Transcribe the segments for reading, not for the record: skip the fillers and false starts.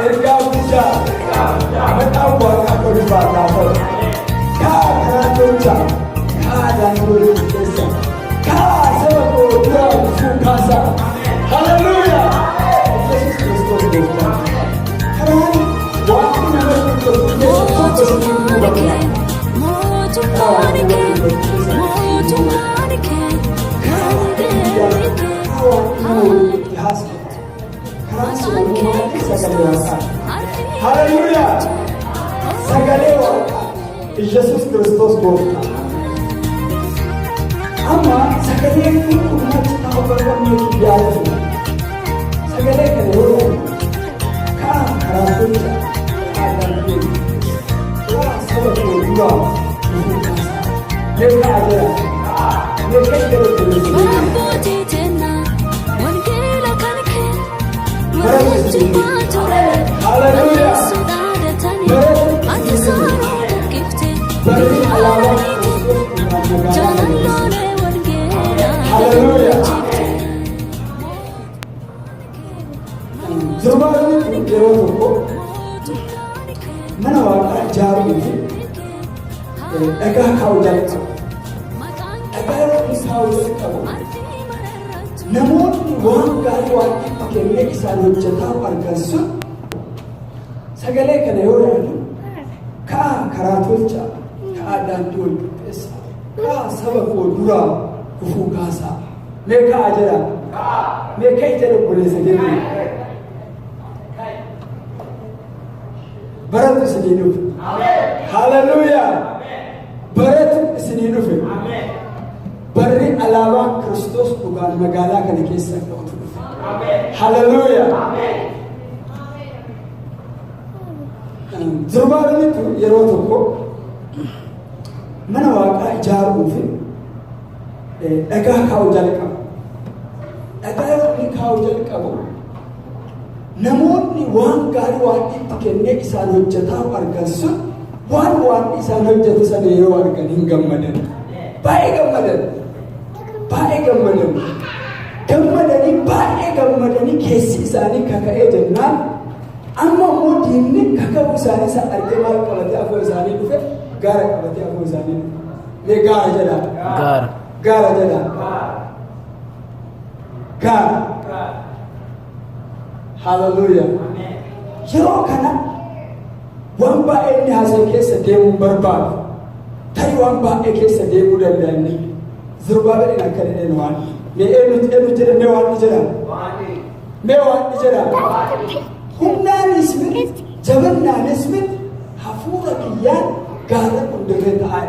Ergaa guddaa. Maqaan Waaqaa kan ulfaataa ta'u. Kaa karaa tolchaa. Kaa daandii wal qixxeessa. Kaa saba koo duraa gufuu kaasaa. Haleluuyaa! Yesuus Kiristoos gooftaa. Karaan Waaqni nama dubbatu keessa tokko sitti himuu barbaada. Karaa Waaqni nama dubbatu keessa sitti himuu barbaada. Karaa Waaqni guddaa, karaa Waaqni nama waliin itti haasa'u. Karaan sun ammoo maali? Sagalee Waaqaa. Haleluuyaa! Sagalee Waaqaa. Iyyasuus Kiristoos gooftaa. Amma sagaleen kun ummati nama barbaadne yaadatu. Sagalee kana yoo yaadu ka'a karaa tolcha ka'a daandii ka'a saba koo duraa gufuu kaasaa. Mee ka'a jira. Mee ka'i gara koo. Haleluuyaa. Barri alaabaa Kiristoos dhugaan magaalaa kana keessa. Haleluuyaa. Zurbaabel yeroo tokko mana waaqaa ijaaruu fi dhagaa kaa'uu jalqabu. Dhagaa yeroo inni kaa'uu jalqabu namoonni waan gaarii waan itti kennee isaan hojjetaa argan sun sagalee kana yoo yaadu ka'aa karaa tolchaa, ka'aa daandii wal qixxeessaa, ka'aa saba koo duraa gufuu kaasaa. Mee ka'aa jedha. Mee ka'i jedha obboleessa keenya. Baratu isinii dhufe. Haleluuyaa. Baratu isinii dhufe. Barri alaabaan Kiristoos dhugaan magaalaa kana keessa dha'utu dhufe. Haleluuyaa. Zurbaabelitu yeroo tokko mana waaqaa ijaaruu fi dhagaa kaa'uu jalqaba. Dhagaa yeroo inni kaa'uu jalqabu namoonni waan gaarii waan itti kennee isaan hojjetaa argan sun waan waan isaan hojjetu sana yeroo argan hin gammadan. Baay'ee gammadan. Baay'ee gammadan. Gammadanii baay'ee gammadanii keessi isaanii kaka'ee jennaan amma immoo diinni kaka'uu isaanii isa argee maal qabatee afoo isaanii dhufe? Gaara qabatee afoo isaanii dhufe. Mee gaara jedhaa. Gaara. Gaara jedhaa. Gaara. Haleluuyaa. Yeroo kana waan baay'ee inni haasa'e keessa deemuu barbaadu. Tarii waan baay'ee keessa deemuu danda'a inni. Zurbaabeliin akka jedheen waan. Mee eenyu eenyu jedhe mee waan jedha. Mee waan jedha. Humnaanis miti jabannaanis miti hafuura kiyyaan gaarra kun dirree ta'aa.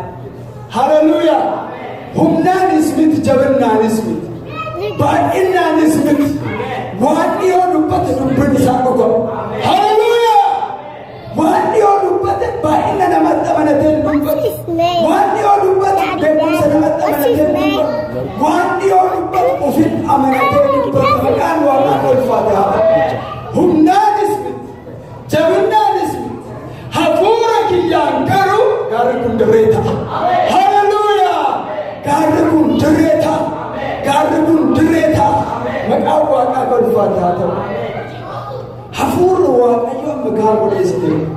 Haleluuyaa. Humnaanis miti jabannaanis miti. Baay'inaanis miti. Waan dhiyoo dubbate dubbiin isaa dhuga. Haleluuyaa. Waan dhiyoo dubbate baay'ina namatti amanatee hin dubbatu. Waan dhiyoo dubbate beekumsa namatti amanatee hin dubbatu. Waan dhiyoo dubbate ofitti amanatee dubbata. Maqaan Waaqaa ulfaate haa ta'u. Humnaanis miti. Jabinnaanis miti. Hafuura kiyyaan garuu gaarri kun dirree ta'a. Haleluuyaa! Gaarri kun dirree ta'a. Gaarri kun dirree ta'a. Maqaan Waaqaa kan ulfaate haa ta'u. Hafuurri Waaqayyo amma gahaa godhee isin erga.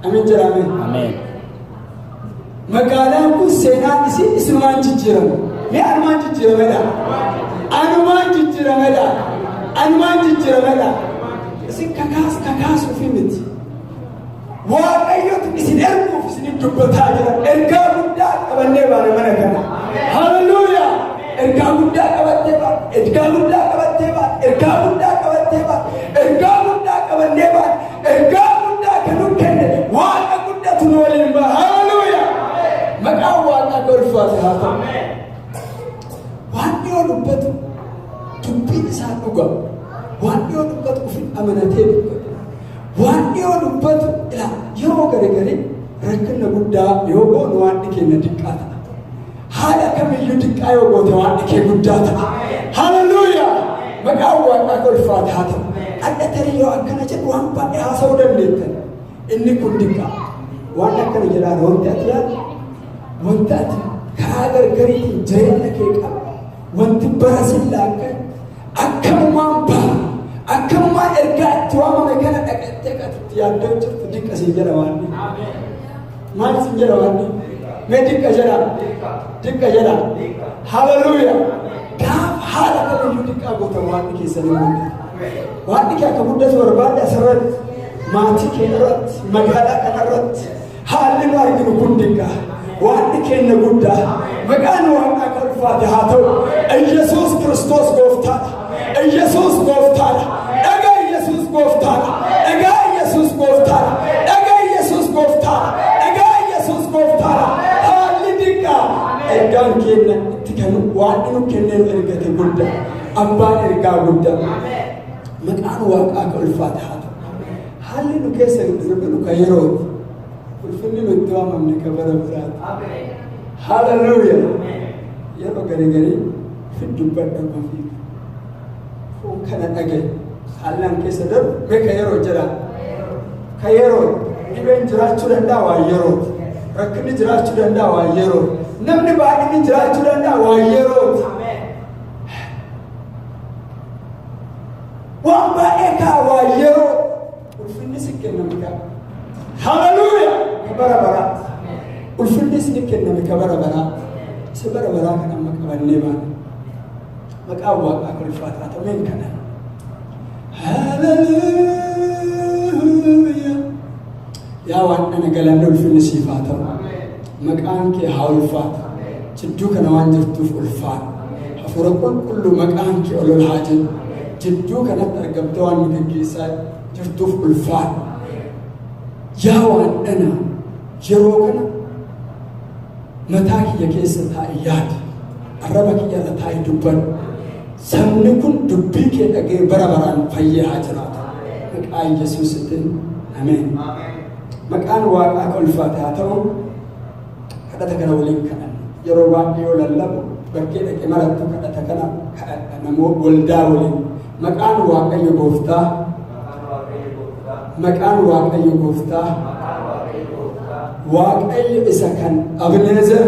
Amiin jedha amiin. Ameen. Magaalaan kun seenaan isii isumaan jijjiirama. Mee anumaan jijjiiramedha. Anumaan jijjiiramedha. Anumaan jijjiiramedha. Isin kakaas kakaasuufi miti. Waaqayyotu isin erguuf isin dubbataa jira. Ergaa guddaa qabannee baane mana kana. Haleluuyaa. Ergaa guddaa qabattee baane. Ergaa guddaa qabattee baane. Ergaa guddaa qabattee baane. Ergaa guddaa qabannee baane. Ergaa guddaa kan nu kenne Waaqa guddatu nu waliin ba'a. Haleluuyaa. Maqaan Waaqaa kan ulfaate haa ta'u. Waan dhiyoo dubbatu dubbiin isaa dhuga. Waan dhiyoo dubbatu ofitti amanatee dubbatu. Waan dhiyoo dubbatu ilaa yeroo gari rakkina guddaa yoo goonu waan keenya diqqaa ta'a. Haala kamiyyuu diqqaa yoo goote waan kee guddaa ta'a. Haleluuyaa! Maqaan Waaqaa kan ulfaate haa ta'u. Adda tarii yoo akkana jedhu waan baay'ee haasa'uu dandeettan. Inni kun diqqaa. Waan akkana jedhaan wanti ati yaaddu, wanti ati karaa gargariitiin jireenya kee qaba. Wanti bara sillaa akka akkamumaan baha. Akkamumaan ergaa itti waamame kana Jettee qatitti yaaddoo jirtu diqqa siin jedha waanni. Maal siin jedha waanni? Mee diqqa jedha. Diqqa jedha. Haleluuyaa. Gaafa haala kamiyyuu diqqaa goota waanni keessan hin guddatu. Waanni kee akka guddatu barbaadde asirratti, maatii kee irratti, magaalaa kanarratti haalli nu arginu kun diqqaa. Waanni keenya guddaa. Maqaan Waaqaa kan ulfaate haa ta'u. Iyyasuus Kiristoos gooftaadha. Iyyasuus gooftaadha. Dhagaa Iyyasuus gooftaadha. Dhagaa Iyyasuus gooftaadha. Dhagaa Iyyasuus gooftaadha. Dhagaa Iyyasuus gooftaadha. Haalli diqqaa. Ergaan keenya itti kennu waan nu kennee nu ergate guddaa. Abbaan ergaa guddaa. Maqaan Waaqaa kan ulfaate haa ta'u. Haalli nu keessa darbinu kan yerooti. Ulfinni nu itti waamamne kan bara biraati. Haleluuyaa. Yeroo garii garii dubbadha ofii. Foon kana dhagaye. Haallaan keessa darbu mee kan yeroo jedha. Kan yeroo dhibeen jiraachuu danda'a waan yerooti. Rakkinni jiraachuu danda'a waan yerooti. Namni baay'inni jiraachuu danda'a waan yerooti. Waan baay'ee kaa waan yeroo. Ulfinni si kenname kaa. Haleluuyaa. Ka bara baraati. Ulfinni si kenname ka bara baraati. Isa bara baraa kan amma qabannee baana. Maqaan Waaqaa kan ulfaataa ta'u meen kana. Haleluuyaa. Yaa waan ana galanni ulfinni siif haa ta'u. Maqaan kee haa ulfaatu. Jidduu kana waan jirtuuf ulfaatu. Hafuura qulqulluu maqaan kee ol ol haa jedhu. Jidduu kanatti argamtee waan nu geggeessaa jirtuuf ulfaatu. Yaa waan dhana yeroo kana mataa kiyya keessa taa'e yaadi. Arraba kiyya irra taa'e dubbadhu. Sabni kun dubbii kee dhaga'ee bara baraan fayyee haa jiraatu. Maqaa Yesuusitiin. Ameen. Maqaan Waaqaa kan ulfaate haa ta'u. Kadhata kana waliin kadhanna. Yeroo baay'ee yoo lallabu bakkee dhaqe marattu kadhata kana kadhadha namoota waldaa waliin. Maqaan Waaqayyo gooftaa. Maqaan Waaqayyo gooftaa. Waaqayyo isa kan Abneezer.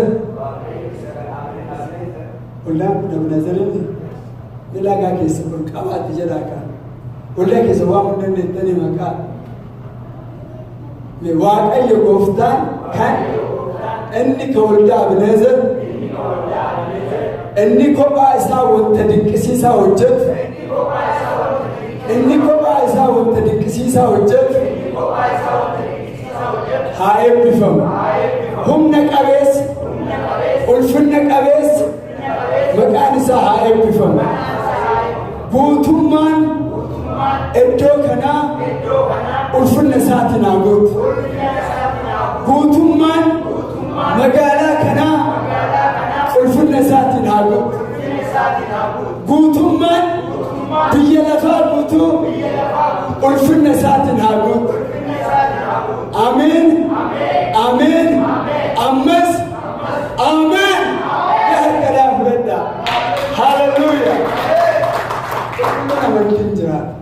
Waldaan kun Abneezeriin milagaa keessa ol qabaatti jedhaa kan. Waldaa keessa waan hin dandeettanii maqaa. Waaqayyo gooftaan kan inni ka waldaa Abneezer inni kophaa isaa wanta dinqisiisaa hojjetu inni kophaa isaa wanta dinqisiisaa hojjetu haa eebbifamu. Humna qabeessa, ulfinna qabeessa maqaan isaa haa eebbifamu. Guutummaan iddoo kanaa ulfinna isaatiin haa guutu. Guutummaan magaalaa kanaa ulfinna isaatiin haa guutu. Guutummaan biyya lafaa guutuu ulfinna isaatiin haa guutu. Ameen. Ameen. Ammas. Ameen. Harka daa fudhadhaa. Haleluuyaa. Qulqulluun amantiin jiraata.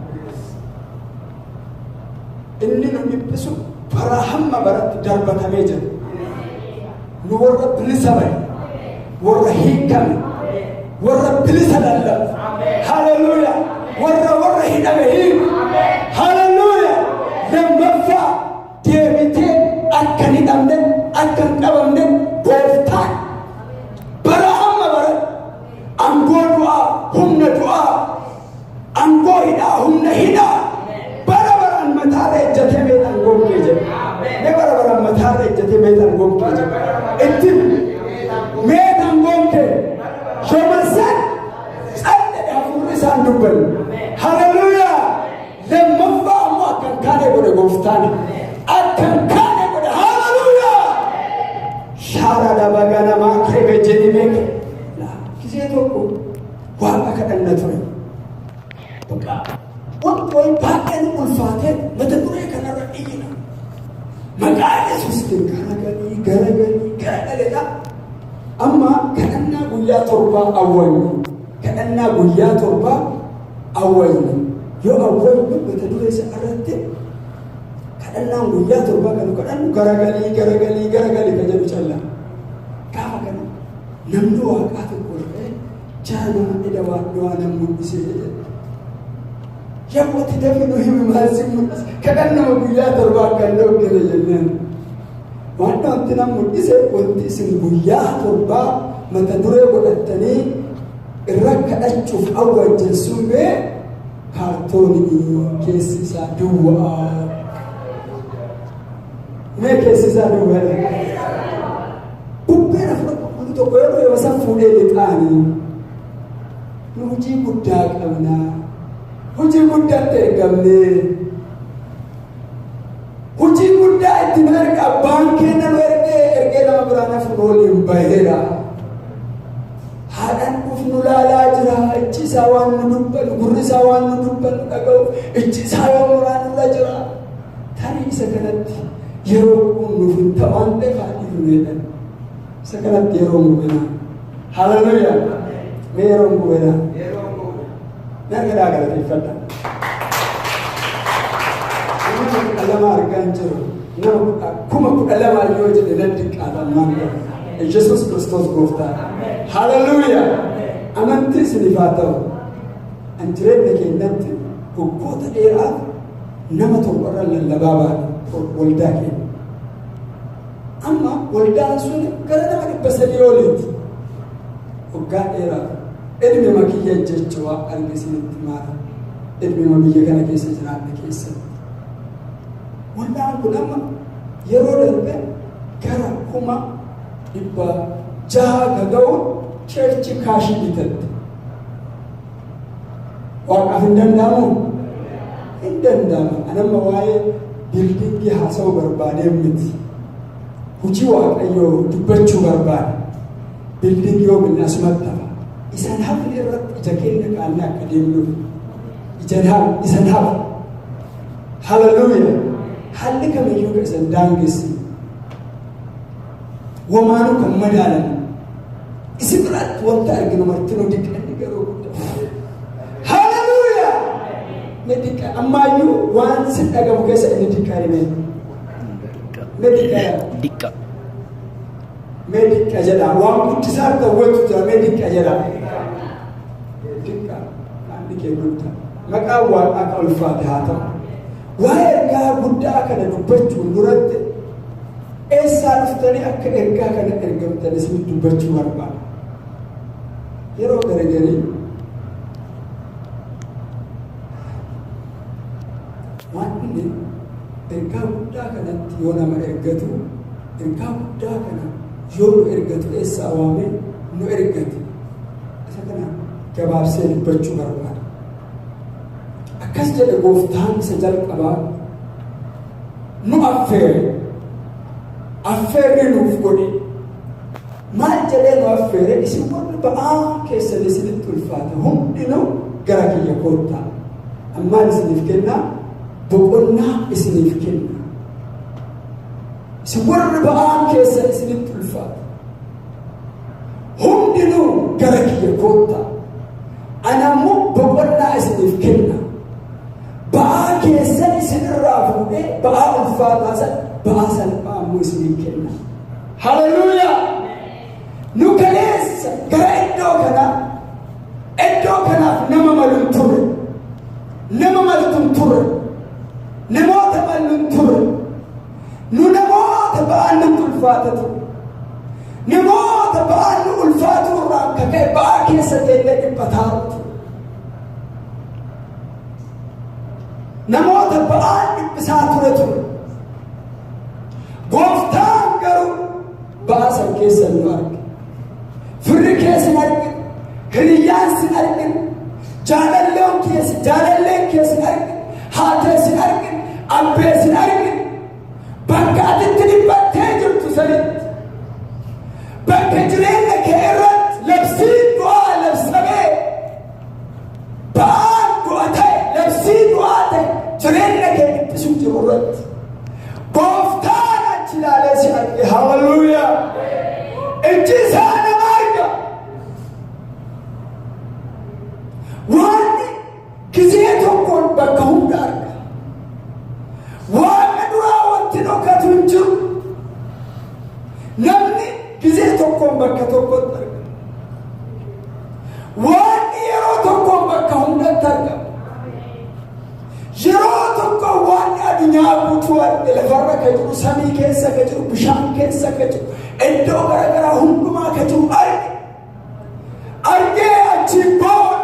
Inni nu dhiphisu bara hamma baratti darbatamee jira. Nu warra bilisa ba'e, warra hiikame, warra bilisa lallabu. Haleluuyaa. Warra hidhame hiiku. Haleluuyaa. Lammaffaa deebitee akka hin hidhamne, akka hin qabamne gooftaan bara hamma baratti aangoo du'aa, humna du'aa, aangoo hidhaa, humna hidhaa bara baraan mataarra ejjatee meetaan gonkee jedhe. Mee bara baraan mataarra ejjatee meetaan gonkee jedhe. Itti meetaan gonkee shomasan callee hafuurri isaan dubbanne. Haleluuyaa. Lammaffaa ammoo akkan kaane godhe gooftaan. Akkan kaane godhe. Haleluuyaa. Shaara daba ganamaa keebe jedhi meeqa. Gisee tokko Waaqa kadhanna ture. Bakka wanti wayi baay'een ulfaatee mata duree kanarra iyyina. Maqaa Yesuusitiin garagalii garagalii garagaleedha. Amma kadhannaa guyyaa torbaa awwalni. Kadhannaa guyyaa torbaa awwalni. Yoo awwalni mata duree isa irratti kadhannaan guyyaa torbaa kan kadhannu garagalii garagalii garagalii kan jedhu calla. Gaafa kana namni Waaqaa tokko ol ka'ee jara nama ida waan du'aa nan mul'isee jedhe. Yammootti dafii nu himi, maal si mul'ise? Kadhannuma guyyaa 7 akka hin dhoggine jenneen. Waan wanti na mul'ise, wanti isin guyyaa 7 mata duree godhattanii irra kadhachuuf awwaajjan sun mee kaartoonii keessi isaa duwwaa. Mee keessi isaa duwwaa. Bubbeen afur qulqulluu tokko yeroo yoo san fuudhee lixaanii, nu hojii guddaa qabnaa. Hojii guddaatti ergamnee. Hojii guddaa itti nu erga abbaan keenya nu ergee ergee nama biraan hafu nu waliin baheera. Haadhaan dhufnu laalaa jira. Ijji isaa waan nu dubbatu, gurri isaa waan nu dubbatu dhaga'u, ijji isaa yoo muraan irra jira. Tarii isa kanatti yeroo nuuf hin ta'u waan ta'eef haa dhiifnu jedhan. Isa kanatti yeroo gubinaa. Haleluuyaa. Mee yeroo gubinaa. Narga daa galateeffadha. Nama 12 argaa hin jiru. Nama 12,000 yoo jedhe nan diqqaata ammaan kana. Yesuus Kiristoos gooftaa. Haleluuyaa. Amantii isiniif haa ta'u. An jireenya keenyatti waggoota dheeraaf nama torbarra lallabaa baane waldaa keenya. Amma waldaan sun gara nama 300 oliiti. Waggaa dheeraaf. Ilmi makiyya jechuudha argisiitti maala. Ilmi biyya kana keessa jiraanne keessatti. Waldaan kun amma yeroo darbe gara 600,000 gaga'uun church cash bitatte. Waaqaaf hin danda'amu? Hin danda'amu. Anamma waa'ee building haasa'uu barbaadee miti. Hojii Waaqayyoo dubbachuu barbaada. Building yoo binne asumatti hafa. Isan hafne irratti ija keenya kaannee akka deemnuuf. Ija isan hafa. Haleluuyaa. Haalli kamiyyuu kan isan daangessi. Womaanuu kan madaalamu. Isin biratti wanta arginu martinuu diqqanni garuu guddaa. Haleluuyaa. Mee diqqa ammaayyuu waan si dhagamu keessa inni diqqaa mee. Mee diqqa. Diqqa. Mee diqqa jedha. Waan guddisaa ta'utu jira, mee diqqa jedha. Diqqa haalli kee guddaa. Maqaan Waaqaa akka ulfaate haa ta'u. Waa'ee ergaa guddaa kana dubbachuun duratti eessaa dhuftanii akka ergaa kana ergamtan isin dubbachuu barbaada. Yeroo garagarii waan inni ergaa guddaa kanatti yoo nama ergatu, ergaa guddaa kana yoo nu ergatu, eessaa waame nu ergate? Isa kana gabaabsee dubbachuu barbaada. Akkas jedhe gooftaan isa jalqabaa nu affeere. Affeerri nuuf godhe. Maal jedhee nu affeere? Isin warri ba'aa keessan isinitti ulfaate hundinuu gara kiyya koottaa. Ammaan isiniif kennaa, boqonnaa isiniif kenna. Isin warri ba'aan keessan isinitti ulfaate hundinuu gara kiyya koottaa. Ana immoo boqonnaa isiniif kenna. Ba'aa keessan isinirraa fuudhee, ba'aa ulfaataa san, ba'aa salphaa immoo isiniif kenna. Haleluuyaa! Nu kaleessa gara iddoo kanaa, iddoo kanaaf nama malu hin turre. Nama maltu hin turre. Namoota mallu hin turre. Nu namoota ba'aan nutti ulfaata ture. Namoota ba'aan nu ulfaatu irraa akka ka'e ba'aa keessa teellee dhiphataa ture. Namoota ba'aan dhiphisaa ture. Gooftaan garuu ba'aa san keessa nu arge. Firri keessa hin argine, hiriyyaan sin argine, jaalalleen keessa jaalalleen keessa hin argine, haatee sin argine, abbee sin argine. Bakka atitti dhiphattee jirtu sanitti, bakka jireenya kee irratti labsiin du'aa labsamee, ba'aan du'a ta'e, labsii du'aa ta'e jireenya kee dhiphisu jiru irratti gooftaan achi ilaalee si arge. Haleluuyaa! Ijji isaa nama arga. Waan gizee tokkoon bakka hunda arga. Waaqa duraa wanti dhokatu hin jiru. Namni gizee tokkoon bakka tokkotti arga. Waan yeroo tokkoon bakka hundatti argama. Addunyaa guutuu arge, lafarra ka jiru, samii keessa ka jiru, bishaan keessa ka jiru, iddoo garaagaraa hundumaa ka jiru arge. Argee achiin booda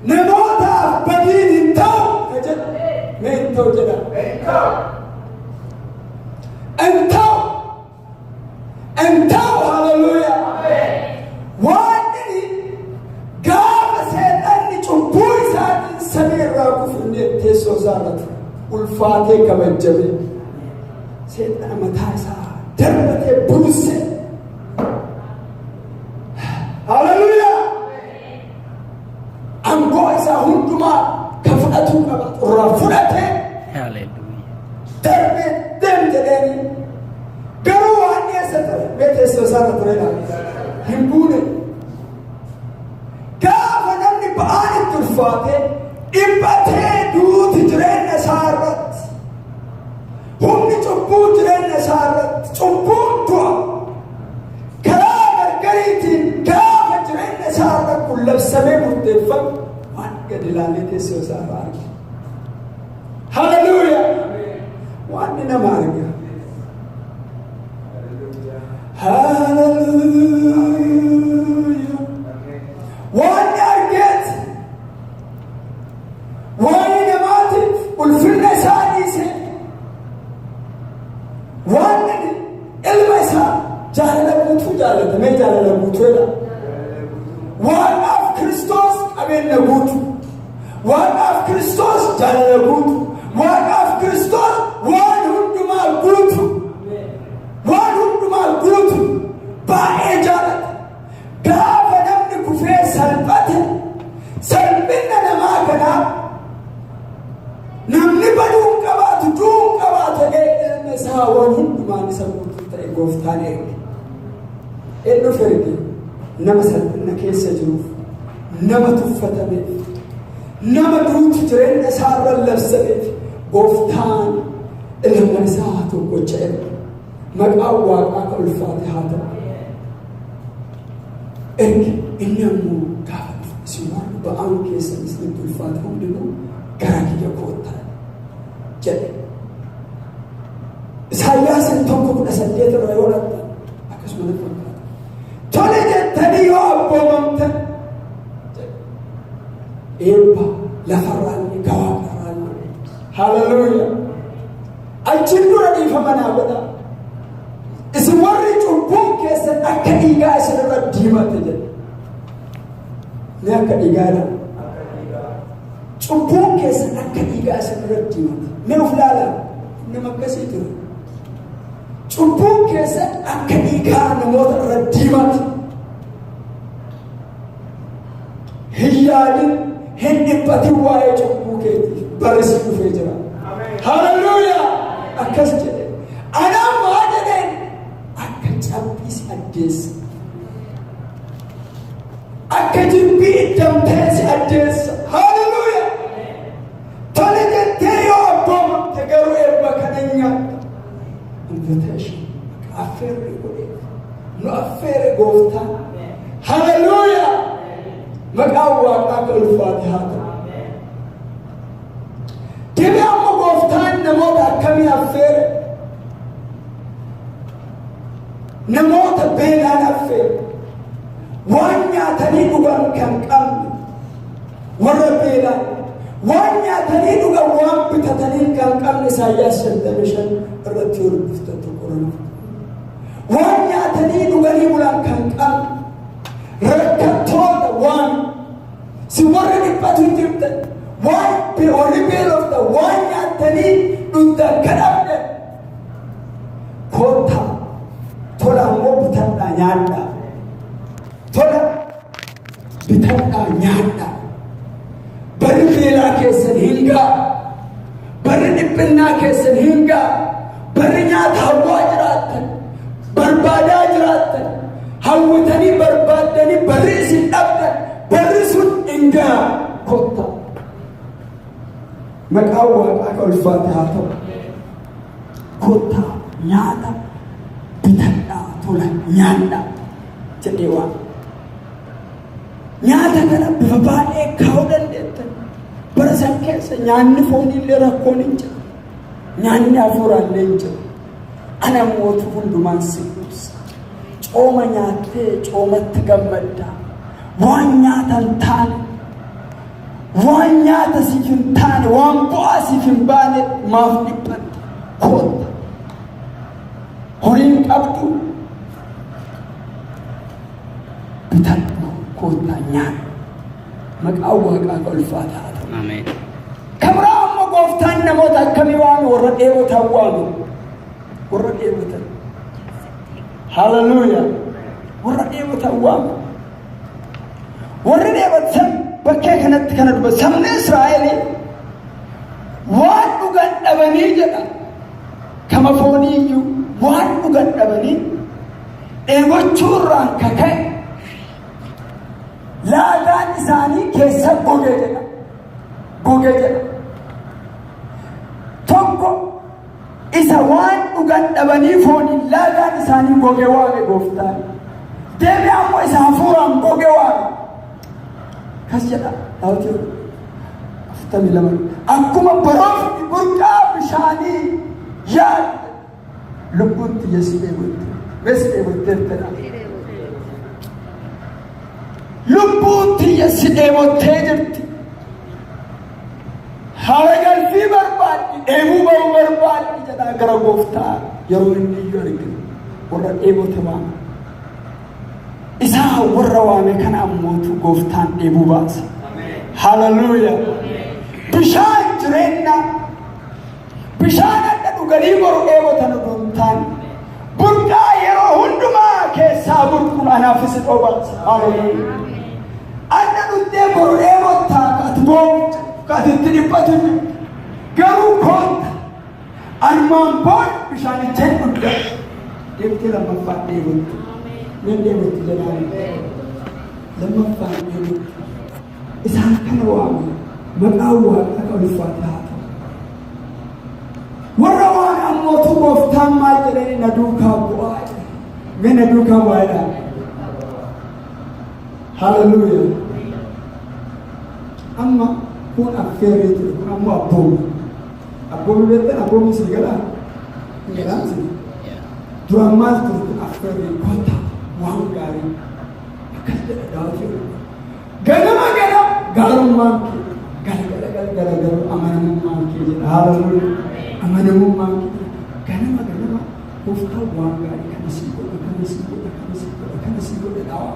namootaaf badiin hin ta'u ka jedhu. Mee hin ta'u jedha. Hin ta'u. Hin ta'u, haleluuyaa. Waan inni gaafa seexanni cubbuu isaatiin samii irraa kufu, inni teessoo isaa irratti ulfaatee kabajame seexana mataa isaa darbatee buuse. Haleluuyaa. Aangoo isaa hundumaa ka fudhatuu qaba irraa fudhatee Hallelujah. darbee deem jedheeni. Garuu waan eessa ture? Mee teessoo isaa irra ture laata? Hin buune. Gaafa namni ba'aan itti ulfaatee dhiphatee, duuti jireenya isaa irratti, humni cubbuu jireenya isaa irratti, cubbuun du'a karaa gargariitiin gaafa jireenya isaa irratti kun labsamee murteeffame, waan gadi ilaalee teessoo isaa irraa arge. Haleluuyaa! Waan nama arga. Haleluuyaa! Waan argeet waan namaatiif ulfinna isaa dhiise, waan ilma isaa jaalala guutuu jaallata. Mee jaalala guutuu jedha. Waaqaaf Kiristoos qabeenya guutuu. Waaqaaf Kiristoos jaalala guutuu. Waaqaaf Kiristoos waan hundumaa guutuu. Waan hundumaa guutuu. Baay'ee jaalata. Gaafa namni kufee salphate, salphina namaa kanaaf namni baduu hin qabaatu, du'uu hin qabaatu jedhee ilma isaa waan hundumaan isa guutuu ta'e gooftaan erge. Eenyuuf erge? Nama salphina keessa jiruuf, nama tuffatameef, nama duuti jireenya isaa irra labsameef gooftaan ilma isaa tokkocha erge. Maqaan waaqaa ka ulfaate haa ta'u. Erge, inni ammoo gaafa dhufu, isin warri ba'aan keessan isinitti ulfaate hundinuu gara kiyya koottaa jedhe. Isaayyaasin 1:18 irra yoo dhaqxan akkasuma natti fakkaata. Tole jettanii yoo abboomamtan, eebba lafarraallee gawaaqarraallee. Haleluuyaa. Achiin dura dhiifama naa godha. Isin warri cubbuun keessan akka dhiigaa isinirra diimate jedhe. Mee akka dhiigaa jedha. Cubbuun keessan akka dhiigaa isinirra diimate. Mee of ilaalaa. Nama akkasii ture. Cubbuun keessan akka dhiigaa namoota irra diimate. Hin yaadin, hin dhiphatin waa'ee cubbuu keetiif, barri si dhufee jira. Haleluuyaa! Akkas jedhe. Anaan maa jedheen, akka cabbii si addeessa. Akka jirbii iddamtee si addeessa. Haleluuyaa! Tole jettee yoo abboomamte garuu eebba kana nyaatta. Invitation affeerri godhe. Nu affeere gooftaan. Haleluuyaa! Maqaan waaqaa akka ulfaate haa ta'u. Deebi'ee amma gooftaan namoota akkamii affeere? Namoota beelaan affeere. Waan nyaatanii dhugan kan qabne, warra beelaan waan nyaatanii dhugan, waan bitatanii kan qabne, Isaayyaas 55 irratti yoo dubbiftan tokko irra. Waan nyaatanii dhuganii bulan kan qabne, rakkattoota, waan si warri dhiphatu hin jirtan, waan warri beeloftan, waan nyaatanii dhugdan kan dhabdan, koottaa, tola ammoo bitadhaa nyaadhaa, tola bitadhaa nyaadhaa. Barri beelaa keessan hin ga'a, barri dhiphinnaa keessan hin ga'a, barri nyaata hawwaa jiraattan, barbaadaa jiraattan, hawwitanii barbaaddanii barri isin dhabdan, barri sun hin ga'a, kottaa. Maqaan waaqaa ka ulfaate haa ta'u. Kottaa, nyaata bitadhaa, tola nyaadhaa jedhee waan nyaata kana bifa baay'ee kaa'uu dandeettan. Bara san keessa nyaanni fooniillee rakkoon hin jiru. Nyaanni hafuuraallee hin jiru. Ana mootu hundumaan si quubsa. Cooma nyaattee coomatti gammadda. Waan nyaata hin taane, waan nyaata siif hin taane, waan bu'aa siif hin baane maaf dhiphatta? Kootta. Horiin qabdu bitadhu, koottaa nyaadhu. Maqaan Waaqaa ka ulfaataa haa ta'u. Ameen. Kabraa ammoo gooftaan namoota akkamii waame? Warra dheebotan waame. Warra dheebotan. Haleluuyaa. Warra dheebotan waame. Warri dheebotan bakkee kanatti kana dubbatu. Sabni Israa'el waan dhugan dhabanii jedha. Kama foonii iyyuu waan dhugan dhabanii dheebochuu irraan kaka'e laagaan isaanii keessa goge jedha. Goge jedha. Tokko isa waan dhugan dhabanii fooniin laagaan isaanii goge waame gooftaan. Deebi'ee ammoo isa hafuuraan goge waame. Kas jedha Daawit 42. Akkuma boroofni burqaa bishaanii yaadde lubbuun tiyya si dheebotte. Mee si dheebotteertedha. Lubbuun tiyya si dheebottee jirti. Haara galfii barbaaddi, dheebuu ba'uu barbaaddi jedhaa gara gooftaa yeroo inni iyyuu arginu warra dheebote waame. Isaa warra waame kana ammootu gooftaan dheebuu baasa. Haleluuyaa. Bishaan jireenyaa, bishaan adda dhuganii boru dheebotan odoo hin taane, burqaa yeroo hundumaa keessaa burquun anaafis dhobaasa. Haleluuyaa. Adda dhuftee boru dheebottaa ka ati boo'u, ka ati itti dhiphatu, garuu kootta armaan booda bishaanicha hin dhugda. Deemtee lammaffaan dheebottu. Nan dheebottu jedhaan. Lammaffaan dheebottu. Isaan kana waame. Maqaan Waaqaa ka ulfaate haa ta'u. Warra waame ammootu gooftaan maal jedhanii? Na duukaa bu'aa jedhe. Mee na duukaa bu'aa jedhaa. Haleluuyaa. Amma kun affeerrii ture, kun ammoo abboomi. Abboomi beektan? Abboomi sii galaa? Hin galaan sii. Duraan maal ture kun? Affeerrii, kottaa waan gaarii. Akkas jedha Daawit: ganama ganama gaarummaan kee, galgala galgala garuu amanamummaan kee jedha. Haleluuyaa. Amanamummaan kee ganama ganama gooftaan waan gaarii kana sii godha, kana sii godha, kana sii godha, kana sii godha dhawa.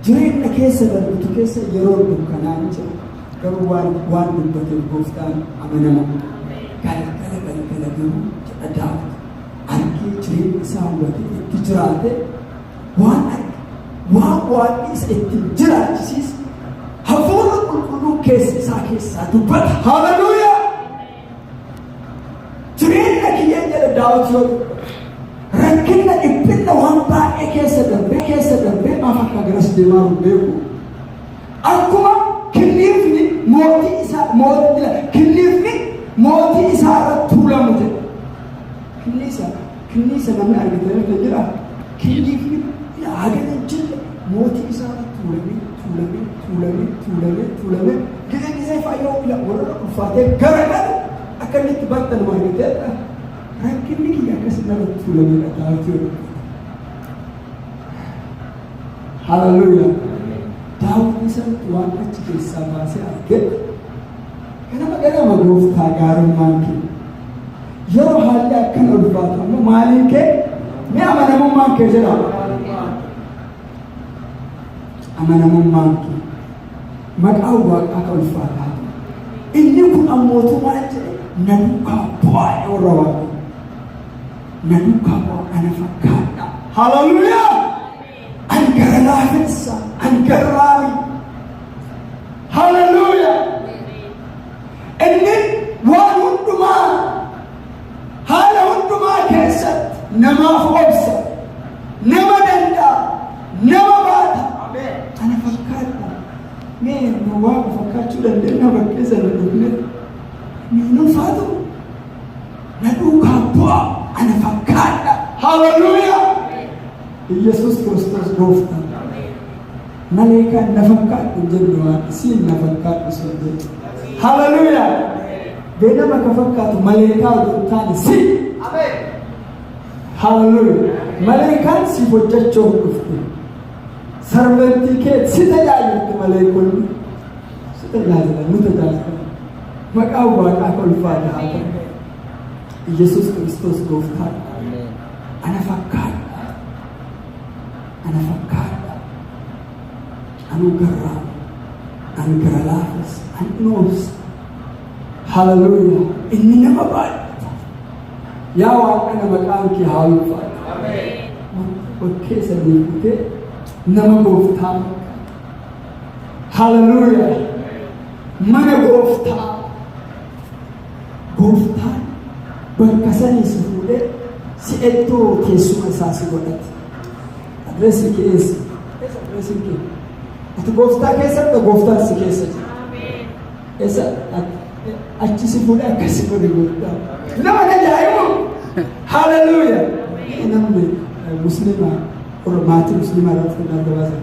Jireenya keessa darbitu keessa yeroo dukkanaa ni jira. Garuu waan dubbateef gooftaan amanama. Galgala galgala garuu jedha Daawit. Argee jireenya isaa hubatee itti jiraate, waan arge, waan waaqni isa ittiin jiraachisiis hafuurri qulqulluun keessa isaa keessaa dubbata. Haleluuyaa! Jireenya kiyyeen jedha Daawit yoo dubbatu. Rakkina, dhiphinna waan baay'ee keessa darbee maaf akka garas deemaa hin beeku. Akkuma killiifni mootii isaa mootii killiifni mootii isaa irratti tuulamu jedha. Killiisa namni argite kan jira. Killiifni hagana hin jirre mootii isaa irratti tuulamee, tuulamee, tuulamee, tuulamee, tuulamee gizee gizee faayyoo ila warra ulfaatee garagalu akka inni itti baxxanu argiteedha. Rakkinni kiyya akkas narratti tuulameedha Daawit yoo dubbatu. Haleluuyaa. Daawit isatti waan achi keessaa baasee arge. Ganama ganama gooftaa gaarummaan kee. Yeroo haalli akkana ulfaatu ammoo maaliin kee? Mee amanamummaan kee jedha. Amanamummaan kee. Maqaan Waaqaa ka ulfaataa ta'e. Inni kun ammootu maal jedhe? Na duukaa bu'aa warra waaqa. Na duukaa bu'aa, ana fakkaadha. Haleluuyaa! Ani gara laafessa, ani garraami. Haleluuyaa! Inni waan hundumaa, haala hundumaa keessatti namaaf obsa, nama danda'a, nama baata. Ana fakkaadha. Mee nu waaqa fakkaachuu dandeenya bakkee sana dhufne? Mee nu ulfaatu? Na duukaa bu'aa, ana fakkaadha. Haleluuyaa! Iyyasuus Kiristoos gooftaa. Malee kan na fakkaadhu hin jennu, waan isiin na fakkaadhu sun jedhu. Haleluuyaa! Beelama ka fakkaatu maleekaa odoo hin taane si. Hallelujah. Maleekaan siif hojjechuuf dhufte. Servant kee si tajaajilti maleekonni. Si tajaajilan, nu tajaajilan. Maqaan Waaqaa kan ulfaata haa ta'u. Yesuus Kiristoos gooftaadha. Ana fakkaadha. Ana fakkaadha. Anuu garraama. An gara laafes. An noobsa. Hallelujah. Inni nama baay'ata. Yaa Waaqana, maqaan kee haa ulfaatu. Bakkee sanii kutee nama gooftaa fakkaata. Hallelujah. Mana gooftaa. Gooftaan bakka sanii si fuudhee si iddoo teessuma isaa si godhate. Adreesii kee eessa? Eessa adreesiin kee? Ati gooftaa keessatti, gooftaan si keessa jira. Eessa achi si fuudhee akkas si godhe gooftaan. Nama ajaa'ibu! Hallelujah! Namni musliimaa, maatii musliimaa irratti kan adda baasan.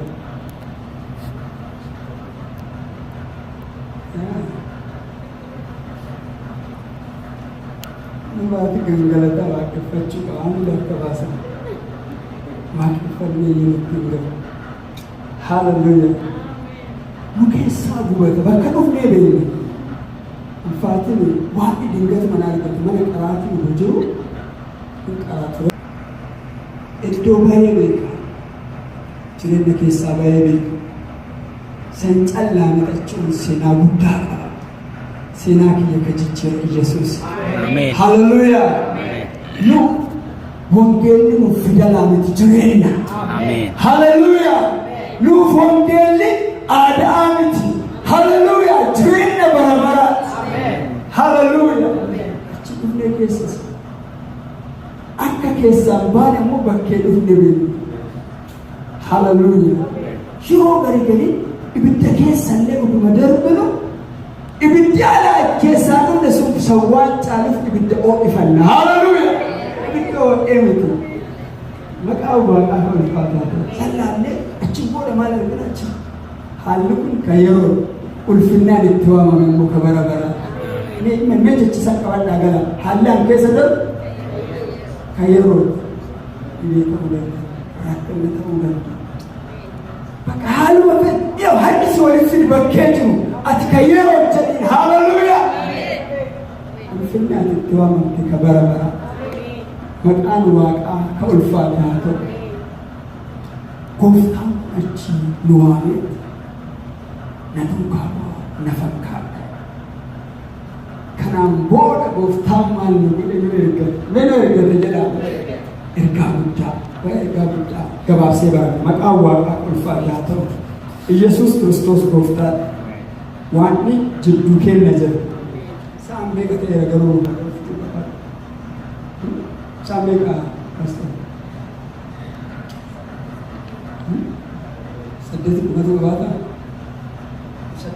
Namaati gangalata waaqeffachuu qaba. Hunda akka baasan. Waaqeffannee yeroo hin galu. Hallelujah. Nu keessaa gubata. Bakka dhufnee beekna. Ulfaatiin waaqni dingata mana argate, mana qaraatii nu jiru hin qaraa ture. Iddoo baay'ee beeka. Jireenya keessaa baay'ee beeka. San callaa mixachuun seenaa guddaa qaba. Seenaa kiyya ka jijjiira Yesuus. Ameen. Hallelujah. Nu wangeelli nuuf fidalaa miti, jireenya. Ameen. Hallelujah. Nuuf wangeelli aadaa miti. Hallelujah. Jireenya bara baraati. Hallelujah. Achi dhufnee keessas akka keessaan baane immoo bakkee dhufne beeknu. Hallelujah. Yeroo garii garii ibidda keessallee utuma darbinu, ibiddi alaa keessaa dhufne sun sawwaan caaluuf ibidda ho'ifanna. Hallelujah. Ibidda ho'ee miti. Maqaa Waaqaa ulfaataa ta'e. Sallaallee achi booda maal argina achi? Haalli kun kan yeroo, ulfinnaan itti waamame immoo ka bara baraa. Mee jechisan qabadhaa gala. Haalli an keessa darbu kan yeroo, dhibee ta'uu danda'a. Rakkina ta'uu danda'a. Bakka haaluma fedhe yoo harki si walitti fidi bakkee jiru ati kan yeroo jedhiin, hallelujah. Ulfinni ati itti waamamte ka bara baraa. Maqaan Waaqaa ka ulfaate haa ta'u. Gooftaan kun achi nu waamee na duukaa bu'aa, na fakkaadha. Kanaan booda gooftaan maal nu godhe? Nu eeggate. Mee nu eeggate jedhaa. Ergaa guddaa. Waa ergaa guddaa gabaabsee barame. Maqaan Waaqaa ulfaate haa ta'u. Iyyasuus Kiristoos gooftaadha. Waaqni jidduu keenya jira. Sa'aan meeqa ta'eera garuu? Sa'aan meeqa, pastor? 8 dhumatu qabaata?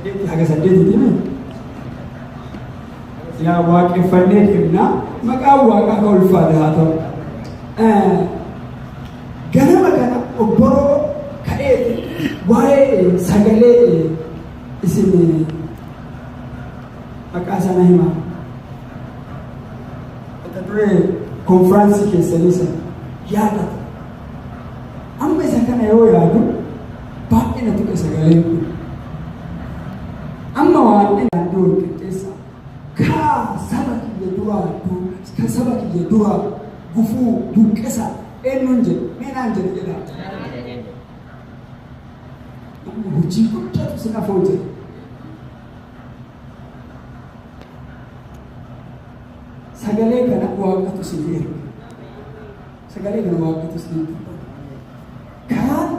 8 haga 8tti mi? Yaa waaqeffannee deemnaa, maqaan Waaqaa ka ulfaate haa ta'u. Ganama kana obboroo ka'eeti waa'ee sagalee isin maqaa sana himaa. Mata duree konfiraansii keessanii sana yaadata. Amma isa kana yoo yaadu baay'ee na tuqe sagaleen kun. Amma waan daandii wal qixxeessa. Kaa saba kiyya duraa, ka saba kiyya duraa gufuu buqqisa eenyuun jedhe? Mee naan jedhe jedha. Amma hojii guddaatu sin afoo jira. Sagalee kana Waaqatu sin erga. Sagalee kana Waaqatu sin dubbata. Karaan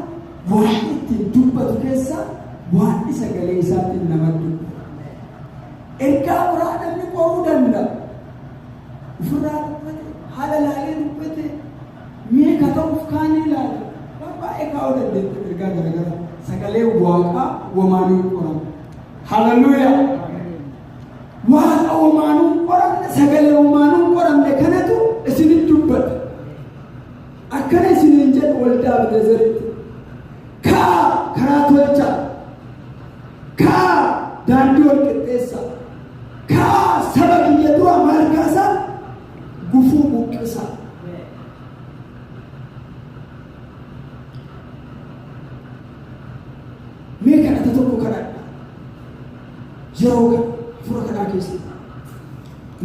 Waaqni ittiin dubbatu keessa Waaqni sagalee isaatiin nama dubbata. Ergaa biraa namni qoruu danda'a. Ofirraa dubbate, haala laalee dubbate, meeqa ta'uuf kaanii ilaale. Waan baay'ee kaa'uu dandeette ergaa garaagaraa. Sagalee Waaqaa womaanuu hin qoramu. Hallelujah! Waaqa womaanuu hin qoramne, sagalee womaanuu hin qoramne kanatu isinitti dubbata. Akkana isiniin jedhu waldaa Abneezeritti. Kaa karaa tolchaa. Kaa daandii wal qixxeessaa. Kaa saba kiyya Yeroo kana fura kanaa keessatti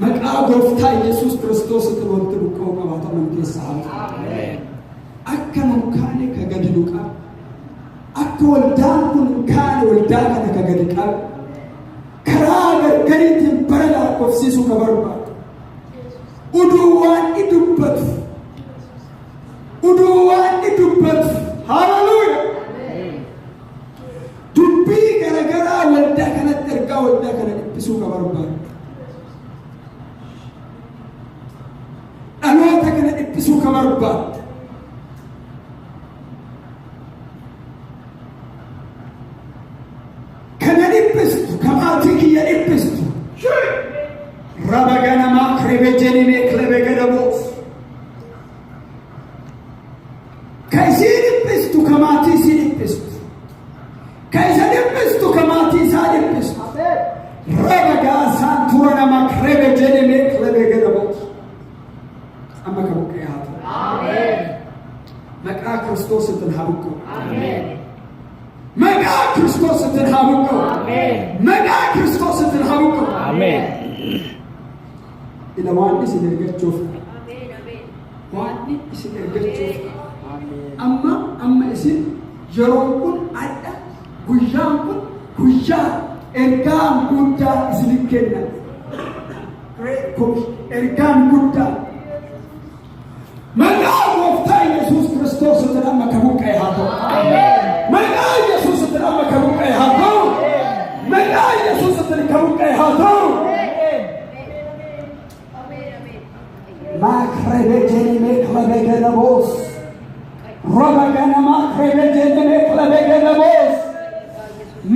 maqaa gooftaa Yesuus Kiristoositti wanti buqqa'uu qabaataman keessaa haa ta'u. Akka nu kaane ka gadi nu qabe, akka waldaan kun kaane waldaa kana ka gadi qabe, karaa gargariitiin bara lakkoofsiisuu ka barbaadu, uduu waan inni dubbatu, uduu waan inni dubbatu, haleluuya, dubbii garagaraa waldaa kanatti ergaa waldaa kana dhiphisuu ka barbaadu, dhaloota kana dhiphisuu ka barbaadu, kana dhiphistu, ka maatii kiyya dhiphistu, raba ganamaa kirebejenimee kilebegadaboos, ka isii dhiphistu, ka maatii isii dhiphistu, ka isa dhiphistu, ka maatii isaa dhiphistu, raba gaasaan tura nama kirebejenimee kilebegadaboos, amma ka buqqee haa ta'u. Maqaa Kiristoositiin haa buqqa'u. Maqaa Kiristoositiin haa buqqa'u. Maqaa Kiristoositiin haa buqqa'u. Ila waan isin ergachuuf, waan isin ergachuuf, amma amma isin yeroon kun adda, guyyaan kun guyyaa ergaan guddaa isinin kenna. Great Commission, ergaan guddaa maqaa gooftaa Yesuus Kiristoositiin amma ka buqqa'e haa ta'u. Maqaa Yesuusitiin amma ka buqqa'e haa ta'u. Maqaa Yesuusitiin ka buqqa'e haa ta'u. Maakrebejenimeklebegelabos. Robagana maakrebejenimeklebegelabos.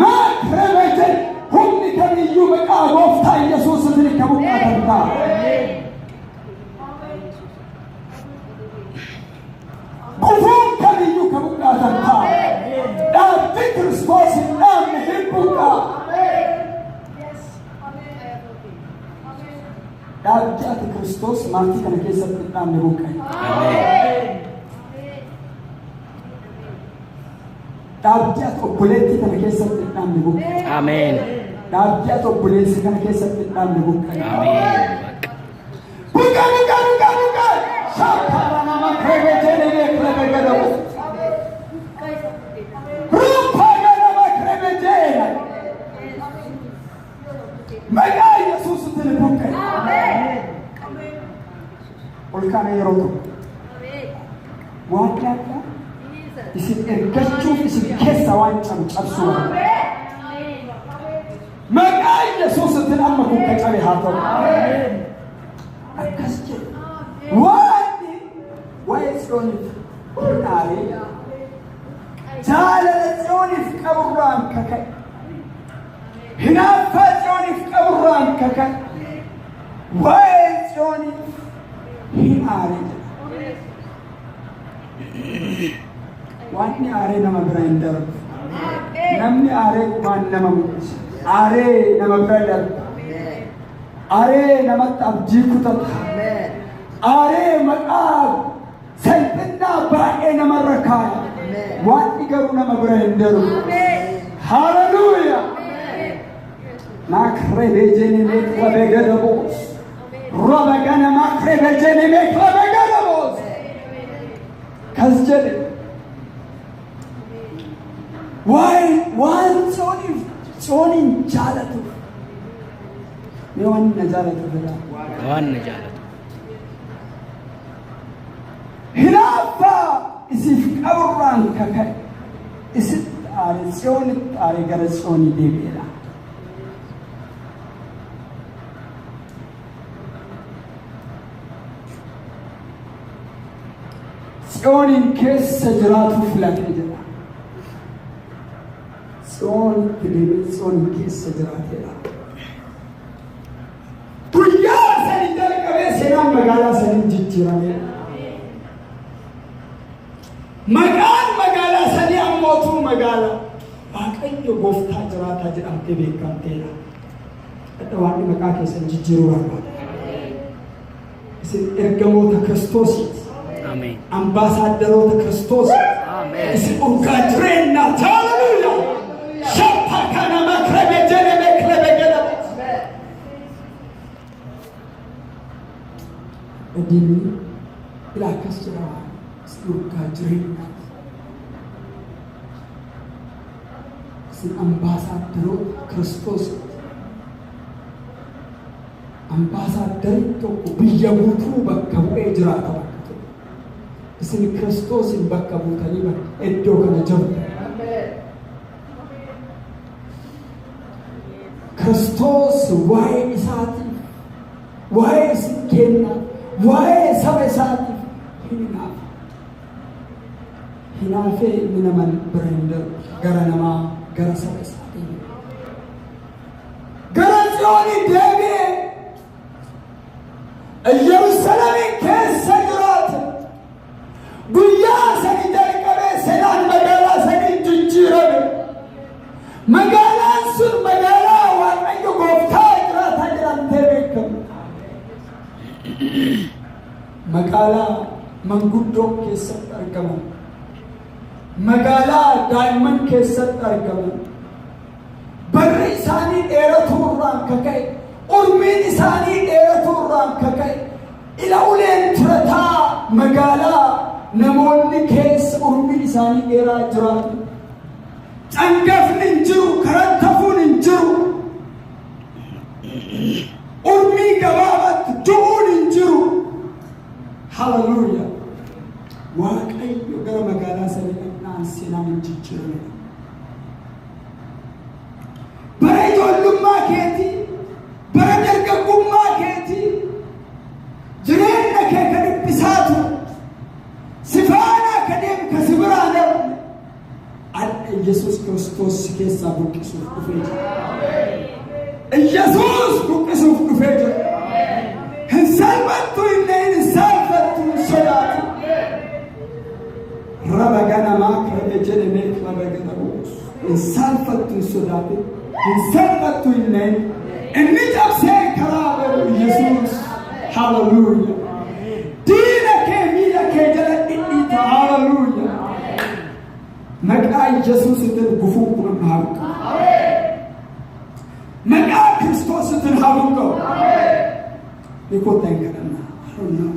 Maakrebejen humni kamiyyuu maqaa gooftaa Yesuusitiin ka buqqaatan ta'a. Gufuun kamiyyuu ka buqqaatan ta'a. Dhaabbi Kiristoos hin dhaabne hin buqqaa. Dhaabbi ati Kiristoos maatii kana keessatti hin dhaabne buqqa'e. Dhaabbi ati obboleettii kana keessatti hin dhaabne buqqa'e. Ameen. Dhaabbi ati obboleessa kana keessatti hin dhaabne buqqa'e. Ameen. Buqqa'e, buqqa'e, buqqa'e, buqqa'e. Shaakala nama kirebejenee kirebegadamu. Ruupaga nama kirebejeena. Maqaa Yesuusitti buqqa'e. Ol kaana yeroo tokko. Waaqni akka isin ergachuuf isin keessa waan cabu cabsuu barbaada. Maqaa Yesuusitti amma kun ka cabe haa ta'u. Akkas jedhe. Waaqni waa'ee Tsiyooniif hin aaree, jaalala Tsiyooniif qaburraan kaka'e. Hinaaffaa Tsiyooniif qaburraan kaka'e. Waa'ee Tsiyooniif hin aaree jedha. Waaqni aaree nama bira hin darbu. Namni aaree qubaan nama mul'isa. Aaree nama bira darba. Aaree namatti abdii kutata. Aaree maqaa salphinnaa baay'ee namarra kaaya. Waaqni garuu nama bira hin darbu. Haleluuyaa! Maakrebejenemeeklabegadabos. Robagana maakrebejenemeeklabegadabos. Kas jedhe. Waa'ee waan Tsiyooniif, Tsiyooniin jaalatuuf. Mee waan na jaalatuuf jedhaa. Waan na jaalatu. Hinaaffaa isiif qaburraan kaka'e. Isitti aare, Tsiyoonitti aare, gara Tsiyoonii deebi'eedha. Tsiyooniin keessa jiraatu filatee jedha. Tsiyoonitti deebi'ee Tsiyooniin keessa jiraateedha. Guyyaa sanii jalqabee seenaan magaalaa sanii jijjiirameedha. Maqaan magaalaa sanii ammootuu magaalaa Waaqayyo gooftaa jiraataa jedhamtee beekamteedha. Dhadha Waaqni maqaa keessan jijjiiruu barbaada. Isin ergamoota Kiristoosiiti. Ameen. Ambaasaaddaroota Kiristoosiiti. Ameen. Isin urgaa jireenyaa. Haleluuyaa. Shappa kana makrebe jedhame kilebe jedhamu. Diinni ila akkas jedha waan si dhorkaa jireenyaati. Isin ambaasaaddaroota Kiristoos. Ambaasaaddariin tokko biyya guutuu bakka bu'ee jiraata bakka tokko. Isin Kiristoosin bakka buutanii bakka iddoo kana jirtu. Kiristoos waa'ee isaatiif, waa'ee isin kennaa, waa'ee saba isaatiif hin hinaafa. Hinaafee inni nama bira hin darbu, gara namaa, gara saba isaatii. Gara Tsiyoonii deebi'ee Yerusaalemiin keessa jiraate. Guyyaa sanii jalqabee seenaan magaalaa sanii jijjiirame. Magaalaan sun magaalaa Waaqayyo gooftaa jiraataa jedhamtee beekamti. Magaalaa manguddoon keessatti argaman. Magaalaa daa'imman keessatti argaman. Barri isaanii dheeratuu irraan kaka'e, urmiin isaanii dheeratuu irraan kaka'e, ila uleen tirataa magaalaa namoonni keessa urmiin isaanii dheeraa jiraatu. Cangafni hin jiru, karan tafuun hin jiru. Urmii gabaabaatti du'uun hin jiru. Hallelujah. Waaqayyo gara magaalaa sanii dhaqnaan seenaan hin jijjiirame. Bara ijoollummaa keetii, bara dargaggummaa keetii, jireenya kee ka dhiphisaa ture, si faanaa ka deemu ka si biraa darbe, adda Yesuus Kiristoos si keessaa buqqisuuf dhufee jira. Yesuus buqqisuuf dhufee jira. Hin salphattu hin salphattu hin sodaatu. Raba ganamaa kirame jedhamee kirame ganamuus. Hin salphattu hin sodaatin. Hin salphattu hin na'in. Inni cabsee karaa godhu Yesuus. Hallelujah. Diina kee miila kee jala dhidhiita. Hallelujah. Maqaa Yesuusitiin gufuun kun haa buqqa'u. Maqaa Kiristoositiin haa buqqa'u. Ni kottaa hin kadhannaa. I don't know.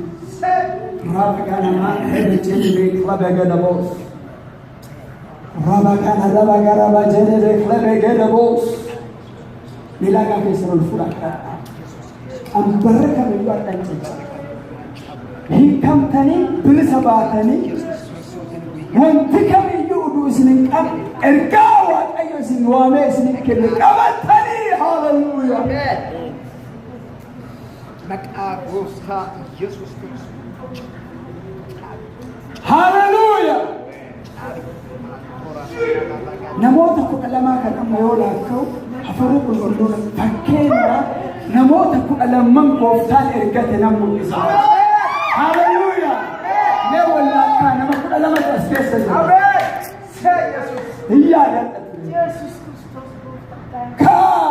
Raba ganamaa kirame jedhamee kirame ganamuus. Raba kana raba garaba jedhamee kirame ganamuus. Miilaagaa keessan ol fuudhaa kadhadhaa. Qambarra kamiyyuu harkaan caccaba. Hiikamtanii bilisa baatanii wanti kamiyyuu uduu isin hin qabne ergaa Waaqayyo isin waamee isin kenne qabatanii hallelujah. Maqaa gooftaa Yesuus Kiristoos. Hallelujah. Namoota 12 kan amma yoo laakka'u hafuurri qulqulluun fakkeenya namoota 12n gooftaan ergate nan mul'isa. Hallelujah. Mee wallaakkaa nama 12tu as keessa jira. Hin yaadadha. Kaa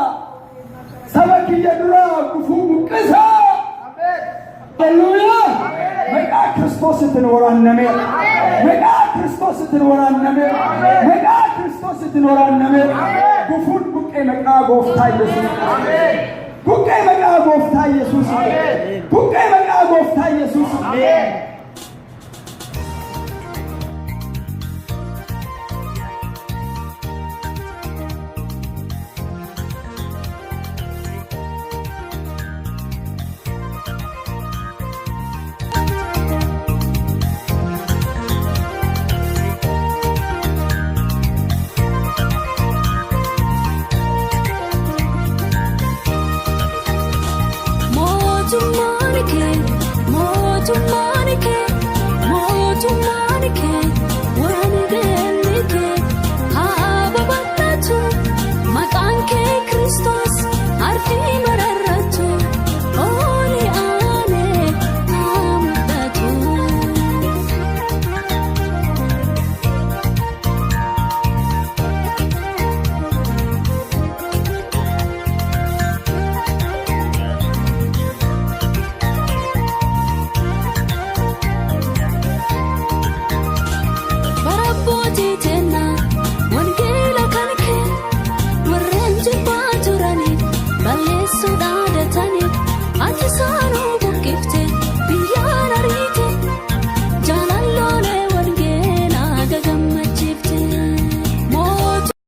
saba kiyya duraa gufuu buqqisaa. Hallelujah. Maqaa Kiristoositiin waraannameera. Maqaa Kiristoositiin waraannameera. Maqaa Kiristoositiin waraannameera. Gufuun buqqee maqaa gooftaa Yesuus. Buqqee maqaa gooftaa Yesuus. Buqqee maqaa gooftaa Yesuus. Mootummaa.